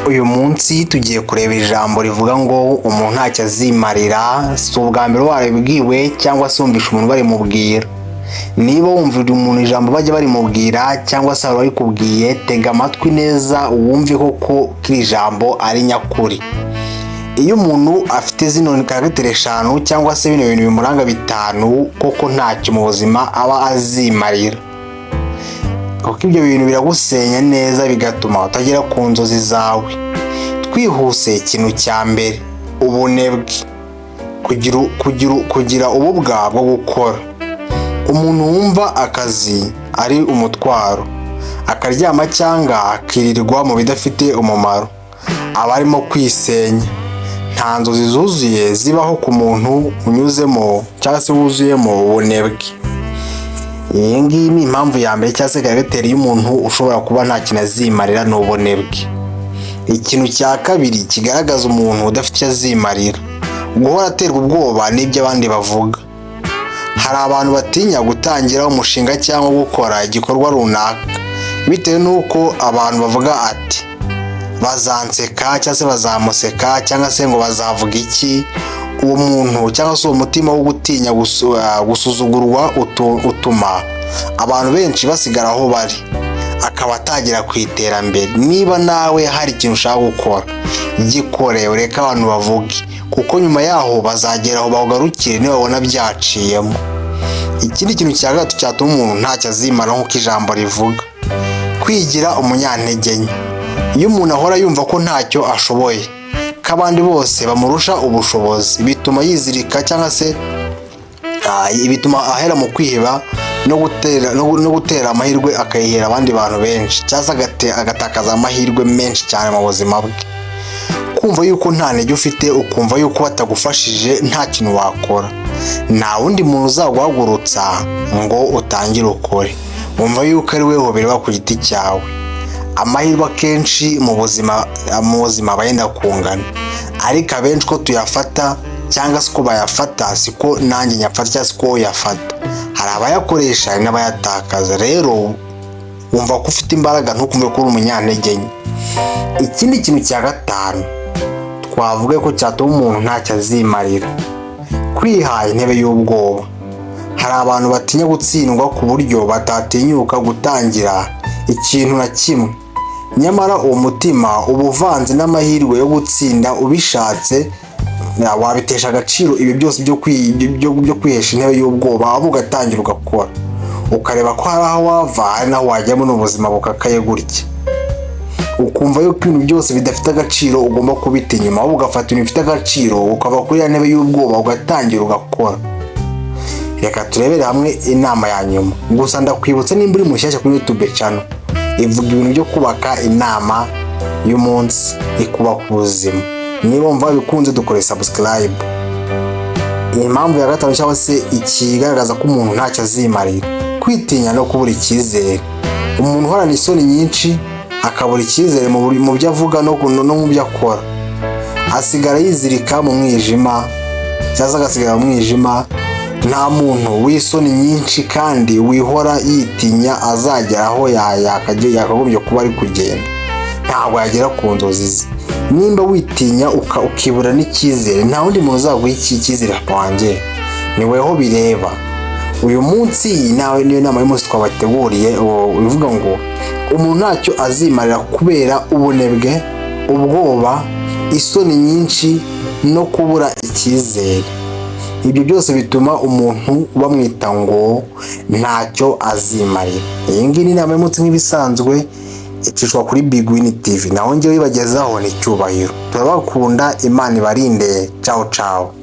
Uyu munsi tugiye kureba ijambo rivuga ngo umuntu ntacyo azimarira. Si ubwa mbere warabibwiwe cyangwa se wumvisha umuntu barimubwira. Niba wumva umuntu ijambo bajya barimubwira cyangwa se hari uwarikubwiye, tega amatwi neza wumve koko ko iri jambo ari nyakuri. Iyo umuntu afite zino caractère eshanu cyangwa se bino bintu bimuranga bitanu, koko ntacyo mu buzima aba azimarira, kuko ibyo bintu biragusenya neza, bigatuma utagera ku nzozi zawe. Twihuse, ikintu cya mbere, ubunebwe, kugira ububwa bwo gukora. Umuntu wumva akazi ari umutwaro, akaryama cyangwa akirirwa mu bidafite umumaro, aba arimo kwisenya. Nta nzozi zuzuye zibaho ku muntu unyuzemo cyangwa se wuzuyemo ubunebwe. Iyi ngiyi ni impamvu ya mbere cyangwa se caractère y'umuntu ushobora kuba nta kintu azimarira, ni ubunebwe. Ikintu cya kabiri kigaragaza umuntu udafite icyo azimarira, guhora aterwa ubwoba n'ibyo abandi bavuga. Hari abantu batinya gutangira umushinga cyangwa gukora igikorwa runaka bitewe n'uko abantu bavuga, ati bazanseka cyangwa se bazamuseka cyangwa se ngo bazavuga iki. Uwo muntu cyangwa se uwo mutima wo gutinya gusuzugurwa utuma abantu benshi basigara aho bari, akaba atagera ku iterambere. Niba nawe hari ikintu ushaka gukora, gikore, ureke abantu bavuge, kuko nyuma yaho bazagera aho bawugarukire nibabona byaciyemo. Ikindi kintu cya gatatu cyatuma umuntu ntacyo azimara nk'uko ijambo rivuga, kwigira umunyantege nke. Iyo umuntu ahora yumva ko ntacyo ashoboye, ko abandi bose bamurusha ubushobozi, bituma yizirika cyangwa se bituma ahera mu kwiheba no gutera amahirwe, akayihera abandi bantu benshi, cyangwa se agatakaza amahirwe menshi cyane mu buzima bwe. Kumva yuko nta ntege ufite, ukumva yuko batagufashije nta kintu wakora, nta wundi muntu uzaguhagurutsa ngo utangire ukore, wumva yuko ari wowe bireba ku giti cyawe. Amahirwe akenshi mu buzima aba yenda kungana, ariko abenshi uko tuyafata cyangwa se uko bayafata siko nanjye nyafata cyangwa se uko uyafata. Hari abayakoresha, hari n'abayatakaza. Rero wumva ko ufite imbaraga, ntukumve ko uri umunyantege nke. Ikindi kintu cya gatanu twavuga ko cyatuma umuntu ntacyo azimarira, kwiha intebe y'ubwoba. Hari abantu batinya gutsindwa ku buryo batatinyuka gutangira ikintu na kimwe. Nyamara uwo mutima uba uvanze n'amahirwe yo gutsinda. Ubishatse wabitesha agaciro ibi byose byo kwihesha intebe y'ubwoba, ahubwo ugatangira ugakora, ukareba ko hari aho wava, hari n'aho wajyamo n'ubuzima bukakaye gutya. Ukumva yuko ibintu byose bidafite agaciro ugomba kubita inyuma, ahubwo ugafata ibintu bifite agaciro, ukava kuri ya ntebe y'ubwoba, ugatangira ugakora. Reka turebere hamwe inama ya nyuma. Gusa ndakwibutsa, nimba uri mushyashya kuri YouTube channel ivuga ibintu byo kubaka, inama y'umunsi ikubaka ubuzima, niba wumva bikunze dukore subscribe. Impamvu ya gatanu cyangwa se ikigaragaza ko umuntu ntacyo azimarira, kwitinya no kubura icyizere. Umuntu uhorana isoni nyinshi, akabura icyizere mu byo avuga no mu byo akora, asigara yizirika mu mwijima cyangwa se agasigara mu mwijima. Nta muntu w'isoni nyinshi kandi wihora yitinya azagera aho yakagombye kuba ari kugenda, ntabwo yagera ku nzozi ze. Nimba witinya, ukibura n'icyizere, nta wundi muntu uzaguha iki cyizere, papa wanjye, ni weho bireba. Uyu munsi iyi nawe niyo nama y'umunsi twabateguriye, ivuga ngo umuntu ntacyo azimarira kubera ubunebwe, ubwoba, isoni nyinshi no kubura icyizere. Ibyo byose bituma umuntu bamwita ngo ntacyo azimarira. Iyi ngiyi ni inama y'umunsi nk'ibisanzwe icishwa kuri Big Win TV, naho njyewe ibagezaho ni Cyubahiro. Turabakunda, Imana ibarinde. Ciao ciao.